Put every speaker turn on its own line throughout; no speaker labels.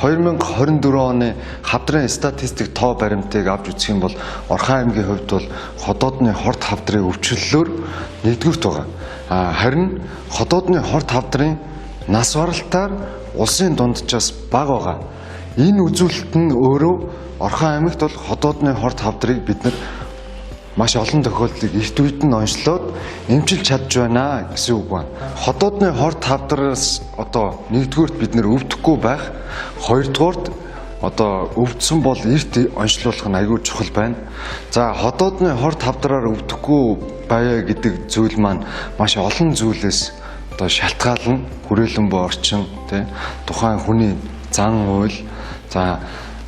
2024 оны хавдрын статистик тоо баримтыг авч үзэх юм бол Орхон аймгийн хувьд бол ходоодны хорт хавдрын өвчлөлөөр нэгдүгээрт байгаа. Харин ходоодны хорт хавдрын нас баралтаар улсын дунджаас бага байгаа. Энэ үзүүлэлт нь өөрөө Орхон аймагт бол ходоодны хорт хавдрыг бид нар маш олон тохиолдлыг эрт үед нь онцлоод эмчилж чадж байна гэсэн үг байна. Ходоодны хорт хавдраас одоо нэгдүгээрт бид нэр өвдөхгүй байх, хоёрдугаарт одоо өвдсөн бол эрт онцлуулах нь аюул чухал байна. За, ходоодны хорт хавдраар өвдөхгүй байя гэдэг зүйл маань маш олон зүйлээс одоо шалтгаална. Хүрээлэн буй орчин, тий, тухайн хүний зан үйл, за,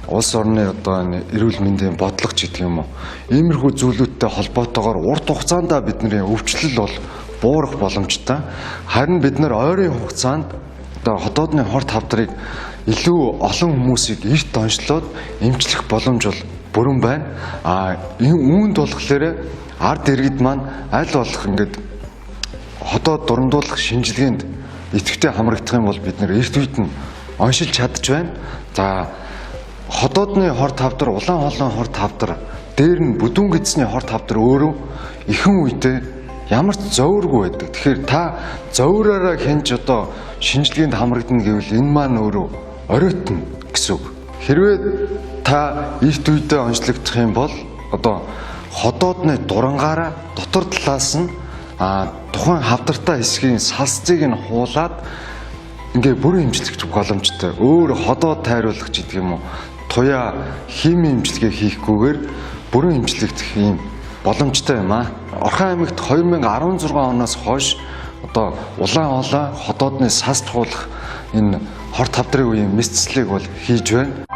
улс орны одоо эрүүл мэндийн бодлого ч гэдэг юм уу. Иймэрхүү зүйлүүдтэй холбоотойгоор урт хугацаанд бидний өвчлөл бол буурах боломжтой. Харин бид нар ойрын хугацаанд одоо ходоодны хорт хавдрыг илүү олон хүмүүсийг эрт онцлоод эмчлэх боломж бол бүрэн байна. А энэ үүнд болохоор ард иргэд маань аль болох ингээд ходоод дурамдуулах шинжилгээнд идэвхтэй хамрагдах юм бол бид нэр эрт үед нь оншилж чадж байна. За, ходоодны хорт хавдар, улаан хоолойн хорт хавдар, дээр нь бүдүүн гэдсний хорт хавдар өөрөө ихэнх үедээ ямар ч зовиргүй байдаг. Тэгэхээр та зовиороо хянж одоо шинжилгээнд хамрагдана гэвэл энэ маань өөрөө оройтно гэсэн үг. Хэрвээ та эрт үедээ онцлогдох юм бол одоо ходоодны дурангаараа дотор талаас нь тухайн хавдартай хэсгийн салцыг нь хуулаад ингээ бүрэн эмчлэх боломжтой. Өөр ходоод тайруулах ч гэдэг юм уу, туяа химийн эмчилгээ хийхгүйгээр бүрэн эмчлэгдэх юм боломжтой юм аа. Орхон аймагт 2016 оноос хойш одоо улаан хоолой ходоодны саст хуулах энэ хорт хавдрын үеийн мэс заслыг бол хийж байна.